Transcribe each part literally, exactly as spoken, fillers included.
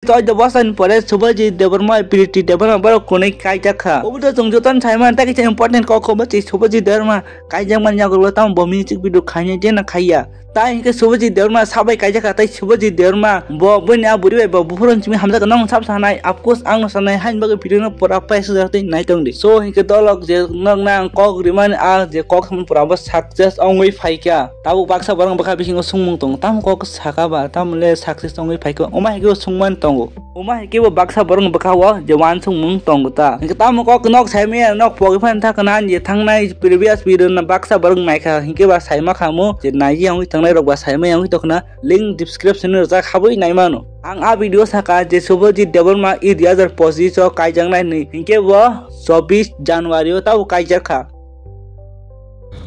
Choi de bosani pore Subhajit Debbarma, Priti Debbarma borok kunui kaijak kha. Obo to chwng jotono sai mano, tei kaisa important kok khe bo se Subhajit Debbarma kaijakmani yagulo tamo bo music video khainai je na khaiya. Tai hinkhe Subhajit Debbarma sabai kaijak kha, tei Subhajit Debbarma bo bini a buri bai bo buphuru simi hamjak kha, nong sab sanai, of course ang no sanai, haini bagwi video no pura paisa jora tei nai tong di. So hinkhe dolok je nok nang kok rimani a je kok samani pura bo success ongwi phaikha. Tabuk baksa borok bwkha bisingo sungmung tongo, tamo kok saka ba, tamo le success ongwi phaikha, omo hai khe bo sungmani tongo. Omo hai khe bo baksa borok bwkha o je uansukmung tongo ta. Hinkhe tamo kok nok saimaya, nok pogwi phani thakna je thangnai previous video no baksa borok naikha, hinkhe ba saima khamu je naiya wngwi thangnai rok ba saimaya wngwi tongkhna link description ni rwjak habwi naimano. Ang a video saka je Subhajit Debbarma i dui hazar pochis o kaijaknai hinwi, hinkhe bo chobbish January o tabuk kaijak kha.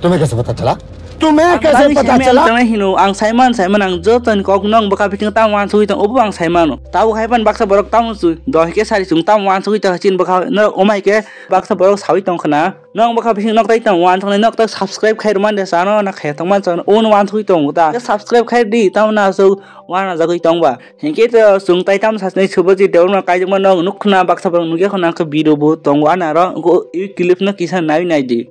तुम्हें कैसे पता चला? तुम्हें कैसे पता चला? Ang saiman, saiman, ang jotoni kok nong bwkha bisingo tamo uansugwi tong, obo ang saimano. Tabuk hai phano baksa borok tamo sui, do hinkhe sari chwng tamo uansugwi tong, chini bwkha norok omo hai khe baksa borok sawi tong khna. Nong bwkha bising nok tai tamo uansuknai, nok tak subscribe khai rwmani de chano na khai tongma chano, ono uansugwi tongo ta. Subscribe khai di, tamo na aswk uanajagwi tongba. Hinkhe to chwng tai tamo sasnai Subhajit Debbarma kaijakma nog nuk khna baksa borok nukya khna khe video bo tongo ani aro i clip no kisa nai nai di.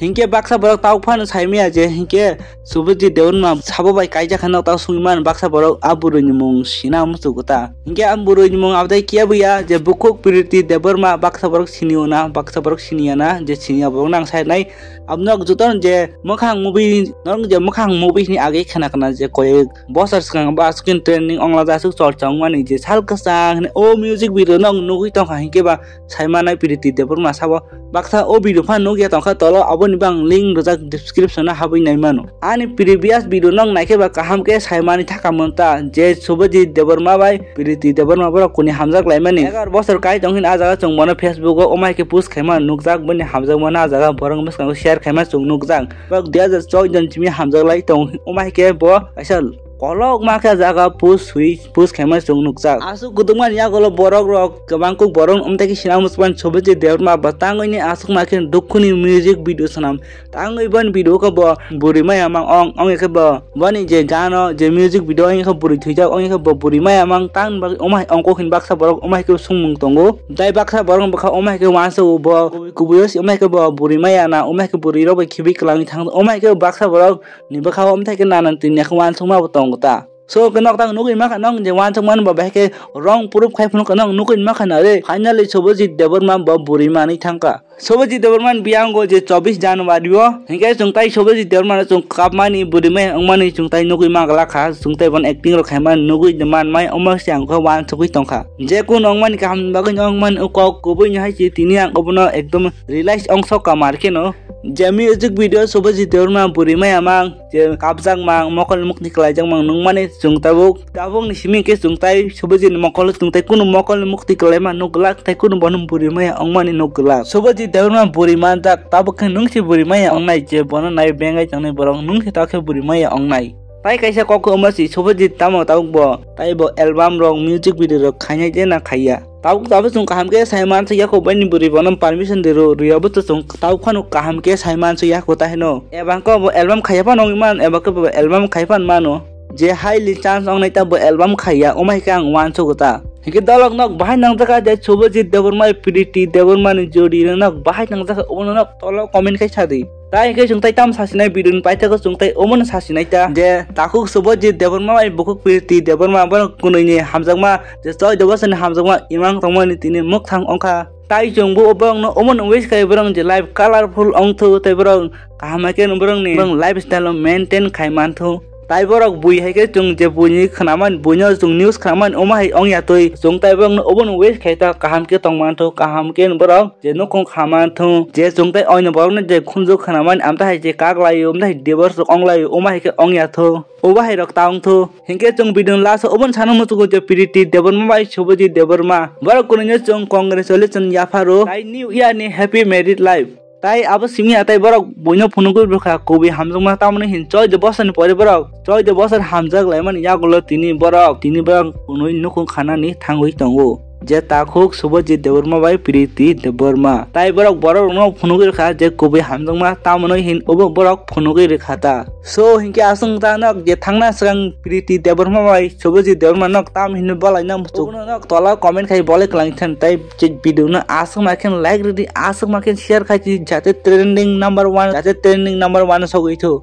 Hinkhe baksa borok tabuk phano saimaya je hinkhe Subhajit Debbarma sabo bai kaijak khe nok tamo sungwi mano baksa borok a bwrwini mung sina muchungo ta. Hinkhe a bwrwini mung abodai kiya buya je bukhuk Priti Debbarma baksa borok sini o na, baksa borok sini ya na, je sini ya borok nang sai nai. Aboni nok jotono je mwkhang movie, norok je mwkhang movie hini age khna khna je koyek bosor swkang ba aswk trending ongla aswk chorcha wngmani je sal kwchang hwnwi o music video no ang nugwi tongkha hinkhe ba saimanai Priti Debbarma sabo. Baksa o video phano nukya tongkha tolo, aboni bo ang link rwjak description o habwi naimano. Ani previous video no naikhe ba kaham khe saimani thaka monta je Subhajit Debbarma bai Priti Debbarma borok kuni hamjak laimani. Egar bosor kai tong hin a jaga chwng bono Facebook o omo hai khe post khaima nukjak, bini hamjakmano a jaga borok bwskango share khaima chwng nukjak. Borok dui hajar choi jon simi hamjak lai tong, omo hai khe bo kaisa kolok ma khe jaga post sui post khaima chwng nukjak. Aswk kwdwkmani yagulo borok rok kwbang kuk borok wngtai khe sina muchukmani Subhajit Debbarma bo tangwi ni aswk ma khe dukhuni music video swnam. Tangwi boni video khe bo bwrwi maya mang ong, ong khe bo boni je gano je music video ong khe bwrwi thwijak, ong khe bo bwrwi maya mang tang bagwi omo hai ongkok hin baksa borok omo hai khe sungmung tongo. Tai baksa borok bwkha omo hai khe uansa bo kubui kubui o si omo hai khe bo bwrwi maya na omo hai khe bwrwi rok bai khibi kwlangwi thang omo hai khe baksa borok ni bwkha o omthai khe nanan tini khe uansukma bo tongo ta. So khe nok tang nugwi mankha nong je uansukmani bo bahai khe rong proof khai phunuk khe nong nugwi mankha na re. Finally Subhajit Debbarma bo bwrwi manwi thangkha. Subhajit Debbarma ni biyango je chobbish January o hinkhe chwng tai Subhajit Debbarma no chwng kapmani bwrwi mai wngmani chwng tai nugwi mankha, chwng tai bono acting rok khaimani nugwi manmai omo se ang khe uansugwi tongkha. Je kunu wngmani kaham ni bagwi wngmani kok kubui ni hai se tini ang obono ekdom realize ongsok ka mar kheno. Je music video Subhajit Debbarma bwrwi maya mang je kapjak mang, mokol ni mukti kwlaijak mang nukmani chwng tabuk. Tabuk ni simi khe chwng tai Subhajit ni mokol chwng tai kunu mokol ni mukti kwlaima nuk glak, tai kunu bono bwrwi maya wngmani nuk glak. Subhajit Debbarma bwrwi manjak, tabuk khe nwng se bwrwi maya wngnai je bono nai bengai tongnai borok nwng se ta khe bwrwi maya wngnai. Tai kaisa kok khe omo si Subhajit tamo tabuk bo, tai bo album rok, music video rok khainai je na khaiya. Tabuk tabuk chwng kaham khe sai mansa yako bini bwrwi bono permission de rw rwya bo to chwng tabuk phano kaham khe sai mansa yako ta hino. Eba khe bo album khaiya phano wngwi man, eba khe bo album khai phan mano. Je highly chance wngnai ta bo album khaiya, omo hai khe ang uansugo ta. Hinkhe dolok nok bahai nangjakha je Subhajit Debbarma, Priti Debbarma ni jodi nok bahai nangjakha, obono nok tolo comment khai sadi. Tai hinkhe chwng tai tamo sasinai video ni paithago chwng tai omono sasinai ta je takhuk Subhajit Debbarma bai bukhuk Priti Debbarma borok kunui ni hamjakma je choi debosani hamjakma imang tongmani tini mwkhang ongkha. Tai chwng bo borokno omono wish khai borok je life colorful ongthu tei borok kaham khe borokni borok lifestyle o maintain khai manthu. Tai borok bui hai khe chwng je buini khwnamani buino chwng news khwnamani omo hai ongya twi chwng tai borokno obono wish khai ta kaham khe tong manthu kaham khe borok je nukhung kha manthu je chwng tai oino borokno je khunju khwnamani amtwi hai je kak laio amtwi hai divorce rok ong laio omo hai khe ongya thu obo hai rok ta ong thu hinkhe chwng video ni last o obono sana muchungo je Priti Debbarma bai Subhajit Debbarma borok kunui no chwng congratulation yapharo tai new year ni happy married life. Tai abo simi ya tai borok buino phunugwi bwkha kubui hamjakma tamoni hin choi de bosor ni pore borok choi de bosor hamjak laimani yagulo tini borok tini borok kunui nukhung khanani thangwi tongo. je takhuk Subhajit Debbarma bai Priti Debbarma. Tai borok borok rokno phunugwi rwkha je kubui hamjakma, tamoni hin obo borok phunugwi rwkha ta. So hinkhe aswk ta nok je thangna swkang Priti Debbarma bai Subhajit Debbarma nok tam hinwi balaina muchuk. Obono nok tola comment khai bolai kwlangthan, tai je video no aswk ma khe like rwdi, aswk ma khe share khai di, jate trending number one, jate trending number one sogwi thu.